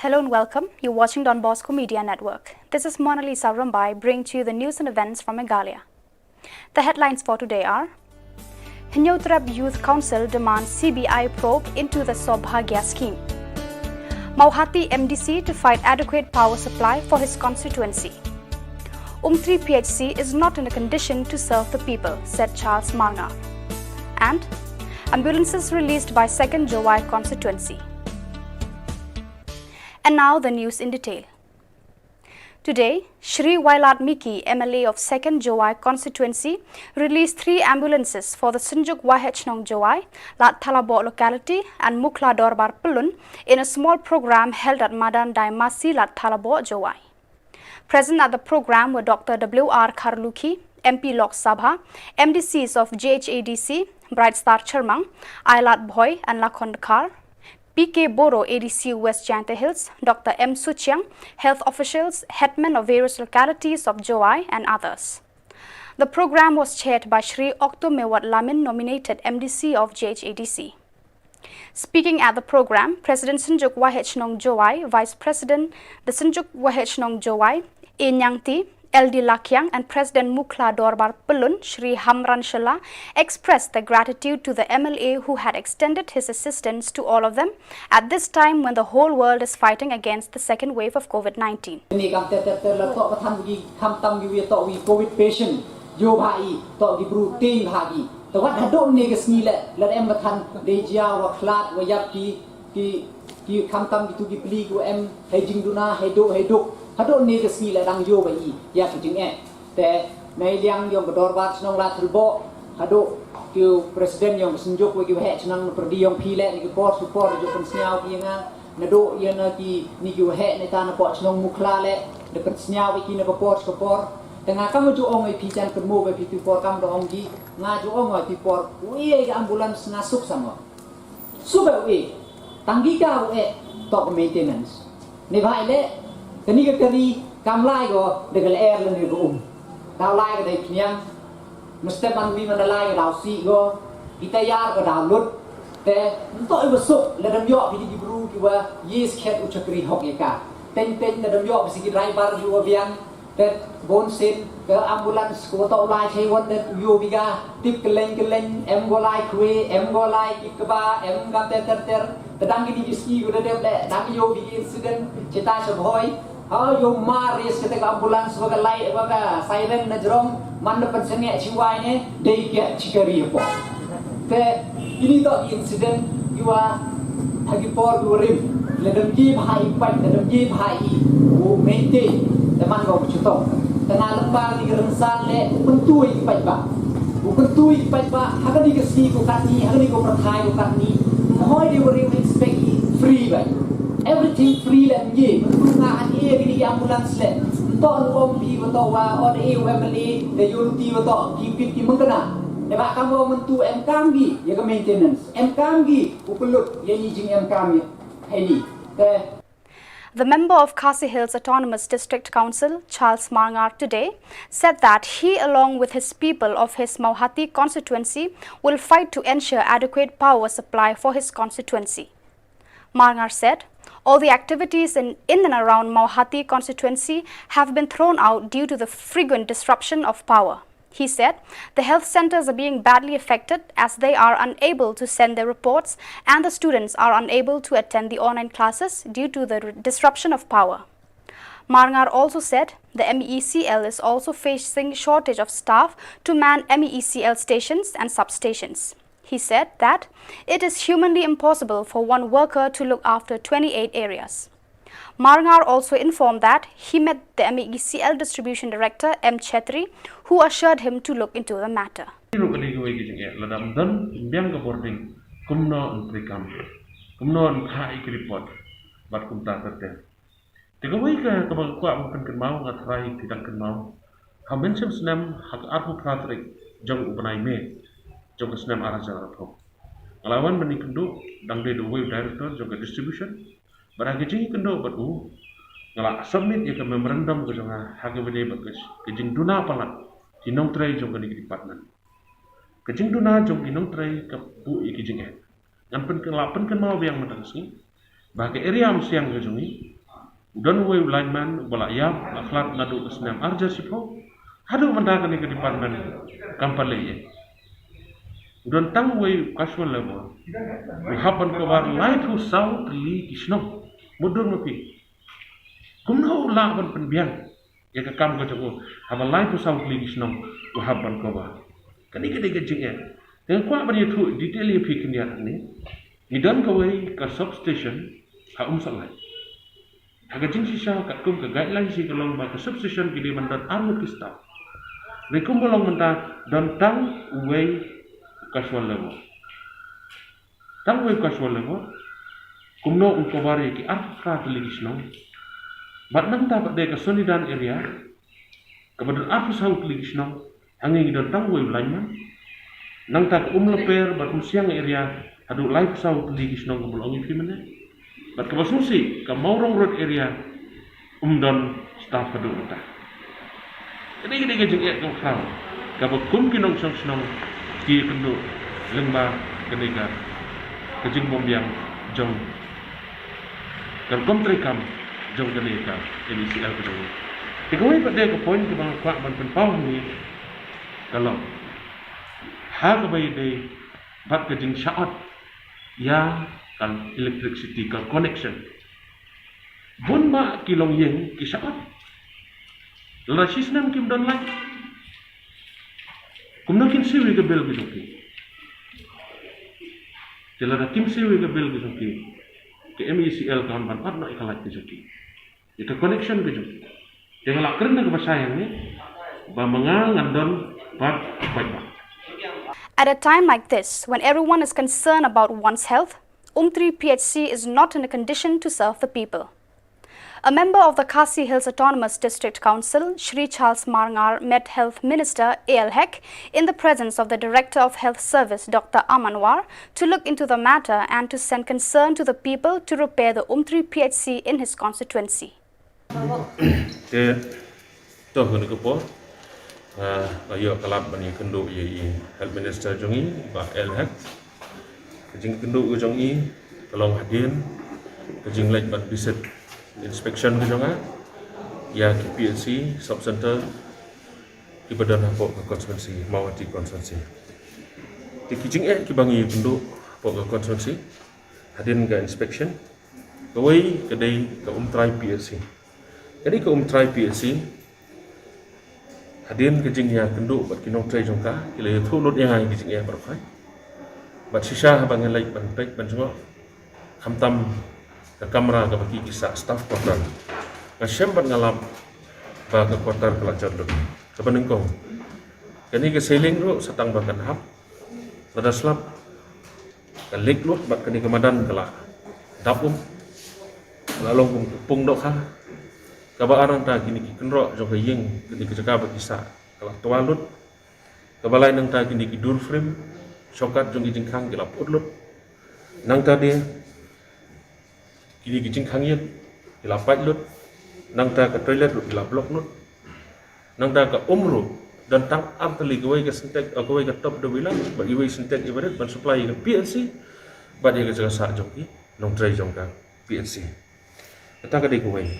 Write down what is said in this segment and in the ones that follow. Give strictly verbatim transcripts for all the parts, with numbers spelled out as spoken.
Hello and welcome. You're watching Don Bosco Media Network. This is Mona Lisa Rumbai bringing to you the news and events from Meghalaya. The headlines for today are: Hynñiewtrep Youth Council demands C B I probe into the Saubhagya scheme. Mawhati M D C to fight adequate power supply for his constituency. Umtri P H C is not in a condition to serve the people, said Charles Marngar. And ambulances released by second Jowai constituency. And now the news in detail. Today, Shri Wailadmiki, M L A of second Jowai constituency, released three ambulances for the Synjuk Waheh Chnong Jowai, Ladthalaboh locality, and Mukhla Dorbar Pyllun in a small program held at Madan Daimasi, Ladthalaboh, Jowai. Present at the program were Doctor W R Kharlukhi, M P Lok Sabha, M D Cs of J H A D C, Bright Star Chyrmang, Ailad Bhoi and Lakhon Dkhar, P K Boro, A D C West Jaintia Hills, Doctor M Suchiang, health officials, headmen of various localities of Jowai and others. The program was chaired by Shri Okto Mewat Lamin, nominated M D C of J H A D C. Speaking at the program, President Synjuk Waheh Chnong Jowai, Vice President the Synjuk Waheh Chnong Jowai, A Nyangti, L D Lakiang, and President Mukhla Dorbar Pyllun, Shri Hamran Shylla, expressed their gratitude to the M L A who had extended his assistance to all of them at this time when the whole world is fighting against the second wave of COVID nineteen. Ni kam ter ter ter la toh pathan ki kham tam ki wi toh wi covid patient yo bha i toh ki bru ting bha ki. Te wat haduh ni ka sngi le la em pathan dei jia wa khlat wa yap ki ki ki kham tam ki tu ki pli ku em hei jingduna hei duk hei duk. Haduh ni ka sngi le dang yo ba i ya ki jing eh. Te nei liang yong ka Dorbar Chnong Ladthalaboh haduh ki president yong ka Synjuk wa ki waheh chnong na perdi yong phi le ni ki por su por ju pynsngiaw ki nga naduh ya na ki ni ki waheh ne ta na poh chnong Mukhla le da pynsngiaw ki na ka por su por. Te nga kam ju ong ai phi jan pynmu ba phi tu por kam da ong ki nga ju ong ai phi por wi ai ka ambulance nga suk sama. Suk ai wi tang ki ka wi toh maintenance. Ni bhai le kani ka kari kam lai go de ka le er le ni go um. Dau lai ka dei pniang. Mesti man wi man lai ka dau si go. Kita yar ka dau lut. Te nto i besuk le dam yok ki di bru ki wa yes khet u chakri hok ya ka. Teng teng le dam yok bisi ki driver ju wa biang. Te bon sin ka ambulance ko to lai chei wan de yo biga tip keleng keleng em go lai kwe em go lai kip keba em ga ter ter ter. Te dang ini jiski ko de de le dang yo bigi incident cheta chebhoi. Ha yo mar res kete ka ambulance wa ka lai wa ka siren na jrong man de pensenge chiwai ne dei ke chikari po. Te ini to incident iwa hagi por du rim le dam gi bha i pai le dam gi bha i u mete te man go chuto. Te na lembar ni rensal le u pentu i pai ba u pentu i pai ba haga ni ke si ko katni haga ni ko perthai ko katni. Hoi di wari expect i free ba everything free le ngi pentu nga an e gini ambulance le to lu om pi to wa on e u M L A de yo ti to ki pit ki mengkena. Eba kam wa mentu em kam gi ya ka maintenance em kam gi u pelut ya ni jing em kam ya heli te. The member of Khasi Hills Autonomous District Council, Charles Marngar, today said that he, along with his people of his Mawhati constituency, will fight to ensure adequate power supply for his constituency. Marngar said all the activities in, in and around Mawhati constituency have been thrown out due to the frequent disruption of power. He said the health centers are being badly affected as they are unable to send their reports and the students are unable to attend the online classes due to the r- disruption of power. Marngar also said the M E C L is also facing shortage of staff to man M E C L stations and substations. He said that it is humanly impossible for one worker to look after twenty-eight areas. Marngar also informed that he met the M E C L distribution director M Chetri, who assured him to look into the matter. Ru kali ka wei ka jingeh la dam don biang ka boarding kumno in trikam kumno in kha i ka report bad kumta ter ter. Te ka wei ka kaba ka kwah ban pynkynmaw nga trai ki dang kynmaw ha mynshem snem ha ka arphew phra tarik jong u bnai May jong ka snem ar hajar arphew. Nga la wan ban ïakynduh dang dei da uwei u director jong ka distribution. Bad ha ka jingïakynduh bad u nga la submit ïa ka memorandum ka jong nga ha ka bynta bad ka jingduna palat ki nongtrei jong kane ka department. Ka jingduna jong ki nongtrei ka buh ïa ki jingeh. Ngan pynkylla pynkynmaw biang mynta ka sngi ba ka area Umsiang ka jong ngi U don uwei u lineman uba la ïap, la khlad naduh ka snem arhajar shiphew. Haduh mynta kane ka department kam pat leh ei ei. U don tang uwei u casual labour u hap ban cover laiphew saw tylli ki shnong. Mutdur ma phi. Kumno u lah ban pynbiang ïa ka kam ka jong u haba laiphew saw tylli ki shnong u hap ban cover? Kane ka dei ka jingeh. Te nga kwah ban ïathuh detail ïa phi khyndiat hangne. Ngi don kawei ka substation ha Umsohlait. Ha ka jingshisha katkum ka guideline shi ka long ba ka substation ki dei ban don arngut ki staff. Hynrei kumba long mynta don tang uwei u casual labour. Tang uwei u casual labour. Kumno un cover ïa ki arphew phra tylli ki shnong? Bad nangta pat de ka Sonidan area kaba don arphew saw tylli ki shnong, hangne ngi don tang uwei u lineman. Nangta ka Umlaper bad Umsiang area haduh laiphew saw tylli ki shnong kaba la ong ïa phi mynne. Bad kaba sngewsih ka Mawrong Road area um don staff haduh mynta. Kane ka dei ka jingeh kaba khraw kaba kum ki nongshong shnong ki ïakynduh lyngba kane ka, ka jingbymbiang jong ka rukom treikam jong kane ka M E C L ka jong ngi. Te kawei pat de ka point kaba nga kwah ban pynpaw hangne ka long ha kaba ïadei bad ka jingshah ot ïa ka electricity, ka connection. Bun bah ki longïing ki shah ot. Lada shisnem kim don light, kumno kin siew ïa ka bill ka jong ki? Te lada kim siew ïa ka bill ka jong ki, ka M E C L kan ban ot noh ïa ka light ka jong ki, ïa ka connection ka jong ki. Te nga la kren na kaba shai hangne ba ma nga ngan don bad paidbah. At a time like this, when everyone is concerned about one's health, Umtri P H C is not in a condition to serve the people. A member of the Khasi Hills Autonomous District Council, Shri Charles Marngar, met Health Minister A L Hek in the presence of the Director of Health Service, Doctor Aman War, to look into the matter and to send concern to the people to repair the Umtri P H C in his constituency. Te to kane ka por nga ïoh ka lad ban ïakynduh ïa i Health Minister jong i, Bah A L Hek. Ka jingkynduh ka jong i ka long hadien ka jingleit ban visit inspection ka jong nga ïa ki P H C sub center kiba don hapoh ka constituency, Mawhati constituency. Te ki jingeh kiba ngi ïakynduh hapoh ka constituency hadien ka inspection, kawei ka dei ka Umtrai P H C. Ka dei ka Umtrai P H C, hadien ka jingïakynduh bad ki nongtrei jong ka, ki la ïathuh lut ïa nga ïa ki jingeh baroh. Bad shisha haba nga leit ban peit ban jngoh, khamtam ka kamra kaba ki, ki sah, staff quarter, nga shem bad nga lap ba ka quarter ka la jot lut. Kaba nyngkong, kane ka ceiling ruh sa tang ba kan hap, lada slap ka leak lut bad kane ka madan ka la dap um, ka la long kum ka pung dohkha. Kaba ar, nangta kine ki kynroh jong ka ïing, kane ka jaka ba ki sah, ka la twa lut. Kaba lai, nangta kine ki door frame, shortcut jong ki jingkhang ki la put lut. Nangta de kine ki jingkhang ïit ki la pait lut. Nangta ka toilet ruh ki la block lut. Nangta ka um ruh don tang ar tylli, kawei ka Sintex, kawei ka top da bilang bad iwei Sintex ibarit ban supply ïa ka P H C bad ïa ka jaka sah jong ki nongtrei jong ka P H C. Kata ka dei kawei.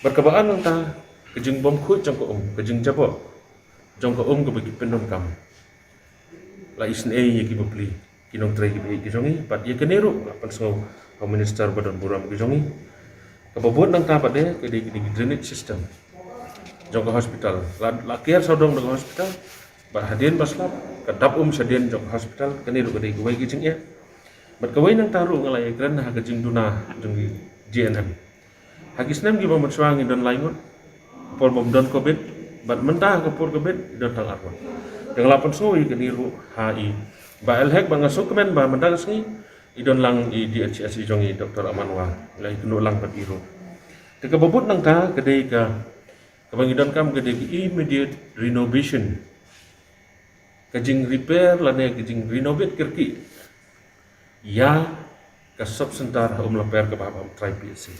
Bad kaba ar, nangta ka jingbymkhuid jong ka um, ka jingjaboh jong ka um kaba ki pyndonkam. La isynei ïa ki bapli ki nongtrei kiba ïeit ki jong ngi, bad ïa kane ruh la pynsngew ha u minister ba don burom ki jong ngi. Kaba bud, nangta pat de ka dei kine ki drainage system jong ka hospital. La, la kiar sawdong da ka hospital, bad hadien ba slap ka dap um shadien jong ka hospital. Kane ruh ka dei kawei ka jingeh. Bad kawei nangta ruh nga la ïakren ha ka jingduna jong ki G N M. Ha ki snem kiba mynshuwa ngi don lai ngut, por bym don covid, bad mynta ha ka por covid i don tang ar ngut. Te nga la pynsngew ïa kane ruh ha i Bah L Hek, bad nga sngewkmen ba mynta ka sngi i don lang i D H S i jong i, Doctor Aman War, i la ïakynduh lang bad i ruh. Te kaba bud, nangta ka dei ka, kaba ngi donkam ka dei ka immediate renovation, ka jing repair lane ka jing renovate kyrkieh ïa ka sub center ha Umlaper kaba hap ha Umtrai P H C.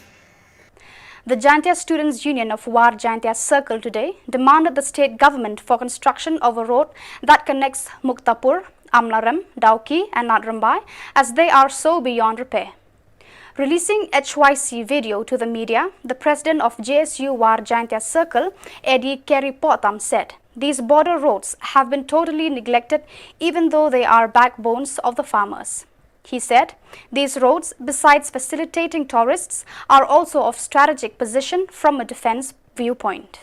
The Jaintia Students Union of War Jaintia Circle today demanded the state government for construction of a road that connects Muktapur, Amlarem, Dawki and Natrembai, as they are so beyond repair. Releasing H Y C video to the media, the president of J S U War Jaintia Circle, Edi Keri Potam, said these border roads have been totally neglected, even though they are backbones of the farmers. He said these roads, besides facilitating tourists, are also of strategic position from a defense viewpoint.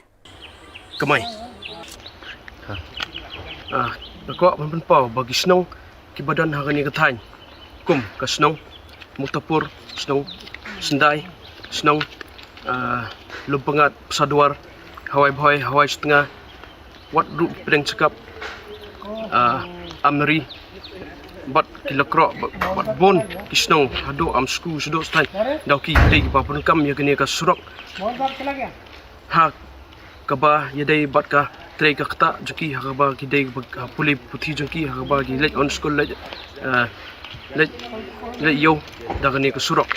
Kamai. Ah, nga kwah ban pynpaw ba ki shnong kiba don ha kane ka thaiñ, kum ka shnong Muktapur, shnong Syndai, shnong, ah, Lumpyngat, Psaduar, Hawai Bhoi, Hawai Sutnga, wat ruh pdeng chakap, ah, Amri, bad ki Lakroh, bad, bad bun ki shnong haduh Amsku, shaduh Sthaiñ Dawki, dei kiba pyndonkam ïa kane ka surok ha kaba ïadei bad ka trei ka ktah jong ki, ha kaba ki dei ba, ha pule puthi jong ki, ha kaba ki leit on skul, leit, eh, leit, leit ïew da kane ka surok.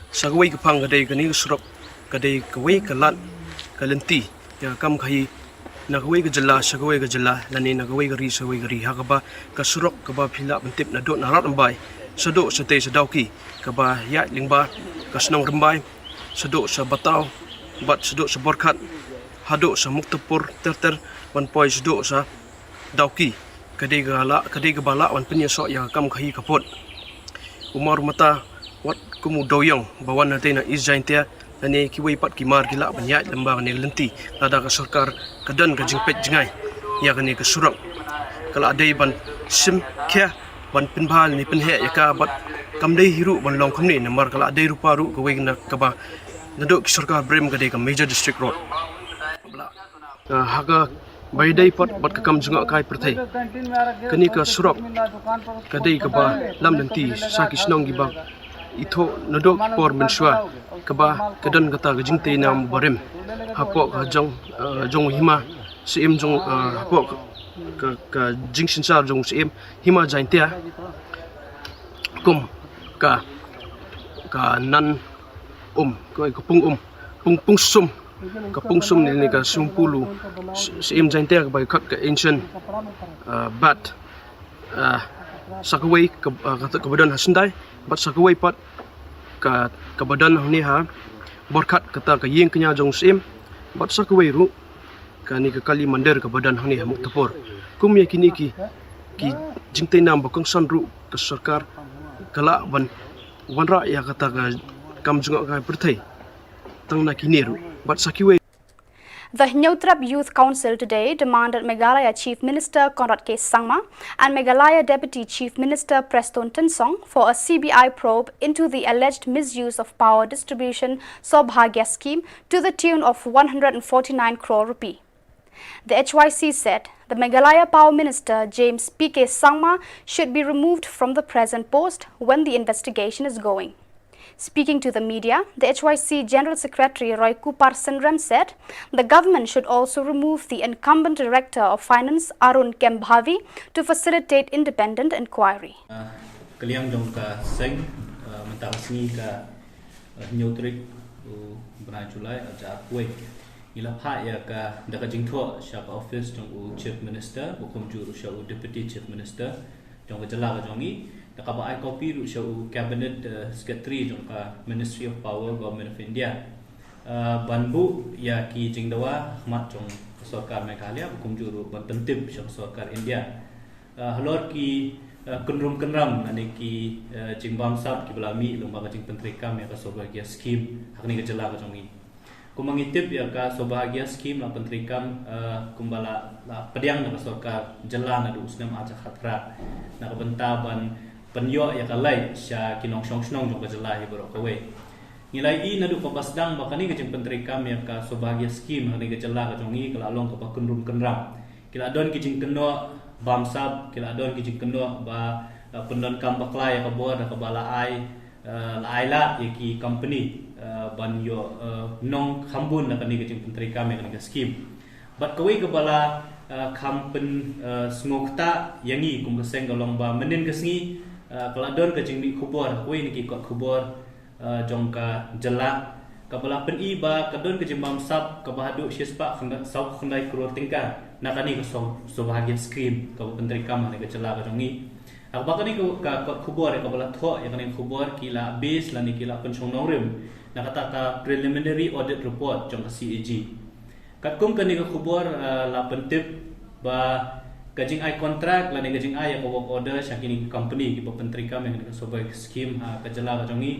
Sa kawei ka phang ka dei kane ka surok ka dei kawei ka lad ka lynti ïa ka kam ka hi na kawei ka jylla sha kawei ka jylla, lane na kawei ka ri sha kawei ka ri, ha kaba ka surok kaba phi lah ban tip naduh na Radrymbai shaduh shatei sha Dawki, kaba ïaid lyngba ka shnong Rymbai shaduh sha Bataw bad shaduh sha Borkhat, haduh sha Muktapur ter ter ban poi shaduh sha Dawki, ka dei ka lah, ka dei kaba lah ban pynïasoh ïa ka kam ka hi ka pud. U mar mata wat kum u dewïong ba wan na tei na East Jaintia, lane kiwei pat ki mar ki lah ban ïaid lyngba kane ka lynti lada ka sorkar ka don ka jingpeit jngai ïa kane ka surok. Ka lah dei ban shim khia ban pynbha lane pynheh ïa ka, bad kam dei hi ruh ban long kumne namar ka lah dei rupa ruh kawei na kaba naduh ki sorkar brem ka dei ka major district road. Ah, ha kaba ïadei pat bad ka kam jngohkai pyrthei, kane ka surok ka dei kaba lam lynti sa ki shnong kiba ithuh naduh ki por mynshuwa, kaba ka don kata ka jingtei nam barim hapoh ka jong, ah, jong u hima syiem jong, ah, hapoh ka, ka, ka jingsynshar jong u syiem hima Jaintia, kum ka, ka Nan Um, ka, ka Pung Um, Pung, Pung Sum, ka Pung Sum ne, ne ka Sumpulu, s-, Syiem Jaintia kaba khot ka Ancient, ah, Bat, ah, sa kawei ka, ah, kata kaba don ha Syndai, bad sa kawei pat ka, kaba don hangne ha Borkhat, kata ka ïing kñia jong u syiem, bad sa kawei ruh kane ka Kali Mandir kaba don hangne ha Muktapur. Kum ïa kine ki, ki jingtei nam ba kongsan ruh ka sorkar ka lah ban wanrah ïa kata ka kam jngohkai pyrthei tang na kine ruh bad sa kiwei. The Hynñiewtrep Youth Council today demanded Meghalaya Chief Minister Conrad K Sangma and Meghalaya Deputy Chief Minister Prestone Tynsong for a C B I probe into the alleged misuse of power distribution Saubhagya scheme to the tune of one hundred forty-nine crore rupee. The H Y C said the Meghalaya Power Minister James P K Sangma should be removed from the present post when the investigation is going. Speaking to the media, the H Y C General Secretary Roykupar Synrem said the government should also remove the incumbent Director of Finance Arun Kembhavi to facilitate independent inquiry. Ah, ka liang jong ka seng, ah, mynta ka sngi ka, ah, hynñiew tarik u bnai July, ah, arhajar arphew wei. Ngi la phah ïa ka da ka jingthoh sha ka office jong u Chief Minister, ba kumjuh ruh sha u Deputy Chief Minister jong ka jylla ka jong ngi, da kaba ai copy ruh sha u Cabinet, eh, Secretary jong ka Ministry of Power, Government of India. Eh, ban buh ïa ki jingdawa ha khmat jong ka sorkar Meghalaya, ba kumjuh ruh ban pyntip sha ka sorkar India. Eh, halor ki, eh, kynrum kynram lane ki, eh, jingbamsap kiba la mih lyngba ka jingpyntreikam ïa ka Saubhagya scheme ha kane ka jylla ka jong ngi. Kumba ngi tip ïa ka Saubhagya scheme la pyntreikam, eh, kumba la, la pdiang da ka sorkar jylla naduh u snem arhajar khatphra na ka bynta ban pynïoh ïa ka light sha ki nongshong shnong jong ka jylla hi baroh kawei. Ngi la ïohi naduh kaba sdang ba kane ka jingpyntreikam ïa ka Saubhagya scheme ha kane ka jylla ka jong ngi ka la long kaba kynrum kynram. Ki la don ki jingkynnoh bamsap, ki la don ki jingkynnoh ba, eh, pyndonkam bakla ïa ka bor da kaba la ai, eh, la ai lad ïa ki company, eh, ban ïoh, eh, nongkham bun na kane ka jingpyntreikam ïa kane ka scheme. Bad kawei kaba la, eh, kham pyn, eh, sngewkta ïa ngi kum ka seng ka long ba mynhynnin ka sngi, eh, ka la don ka jingmih khubor kawei na ki kot khubor, eh, jong ka jylla kaba la pyni ba ka don ka jingbamsap kaba haduh shispah khyndai, saw khyndai klur tyngka na kane ka Sau-, Saubhagya scheme kaba pyntreikam ha kane ka jylla ka jong ngi. Haba kane ka, ka kot khubor ïa kaba la thoh ïa kane ka khubor ki la base lane ki la pynshong nongrim na kata ka preliminary audit report jong ka C A G. Katkum kane ka khubor, eh, la pyntip ba ka jingai contract lane ka jingai ïa ka work order sha kine ki company kiba pyntrei kam ïa kane ka Saubhagya scheme ha ka jylla ka jong ngi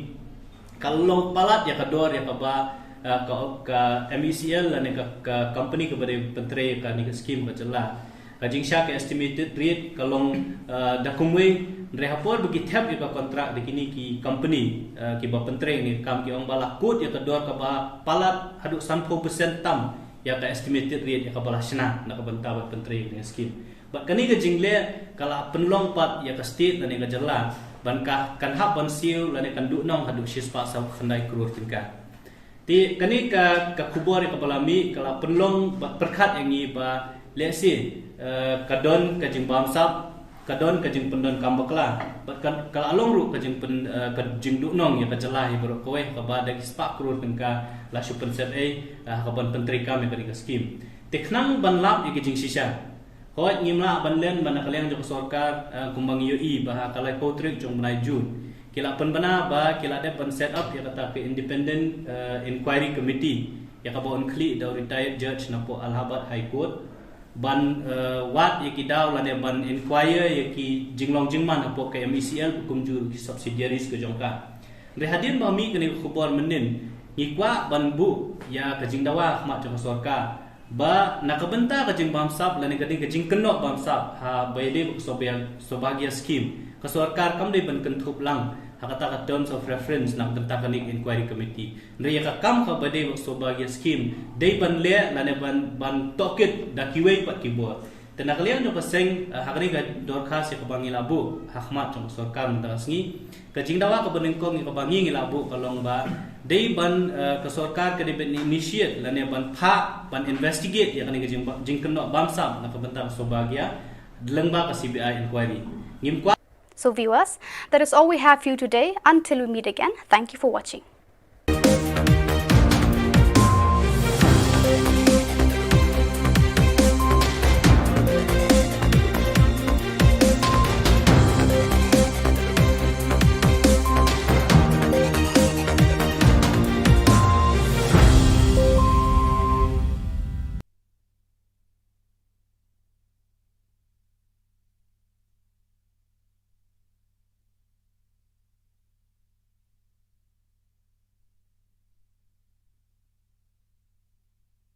ka long palat ïa ka dor ïa kaba, eh, ka, ka M E C L lane ka, ka company kaba dei pyntrei kane ka scheme ka jylla. Ka jingshah ka estimated rate ka long, eh, da kumwei, hynrei ha por ba ki thep ïa ka contract da kine ki company, eh, kiba pyntrei ne kam ki ong ba la kut ïa ka dor kaba palat haduh sanphew percent tam ïa ka estimated rate ïa kaba la shna na ka bynta ban pyntrei ïa kane ka scheme. Bad kane ka jingleh ka la pynlong pat ïa ka state lane ka jylla ban ka, kan hap ban siew lane kan duh nong haduh shispah saw khyndai klur tyngka. Te kane ka, ka khubor ïa kaba la mih ka la pynlong bad pyrkhat ïa ngi ba lehse, eh, ka don ka jingbamsap, ka don ka jingpyndonkam bakla bad ka, ka la long ruh ka jingpyn, eh, ka jingduh nong ïa ka jylla hi baroh kawei kaba da ki spah klur tyngka la shu pynsep ei, eh, ha kaban pyntrei kam ïa kane ka scheme. Te khnang ban lap ïa ka jingshisha, hooid ngim lah ban len ba na ka liang jong ka sorkar, eh, kumba ngi ïohi ba ha ka laiphew tarik jong u bnai June ki la pynbna ba ki la dep ban set up ïa kata ka independent, eh, inquiry committee ïa kaba yn khlieh da u retired judge napoh Allahabad High Court ban, eh, wad ïa ki daw lane ban inquire ïa ki jinglong jingman hapoh ka M E C L kumjuh ki subsidiaries ka jong ka. Hynrei hadien ba mih kane ka khubor mynnin ngi kwah ban buh ïa ka jingdawa ha khmat jong ka sorkar ba na ka bynta ka jingbamsap lane ka dei ka jingkynnoh bamsap ha ba ïadei bad ka Saubhagya, Saubhagya scheme ka sorkar kam dei ban kynthup lang ha kata ka terms of reference na ka bynta kane ka inquiry committee. Hynrei ïa ka kam kaba dei bad ka Saubhagya scheme dei ban leh lane ban, ban tohkit da kiwei pat ki bor. Te na ka liang jong ka seng, eh, ha kane ka dorkhas ïa kaba ngi la buh ha khmat jong ka sorkar mynta ka sngi, ka jingdawa kaba nyngkong ïa kaba ngi, ngi la buh ka long ba dei ban, eh, ka sorkar ka dei ban initiate lane ban phah ban investigate ïa kane ka jing, jingkynnoh bamsap na ka bynta ka Saubhagya lyngba ka C B I inquiry. Ngim kwah. So viewers, that is all we have for you today. Until we meet again, thank you for watching.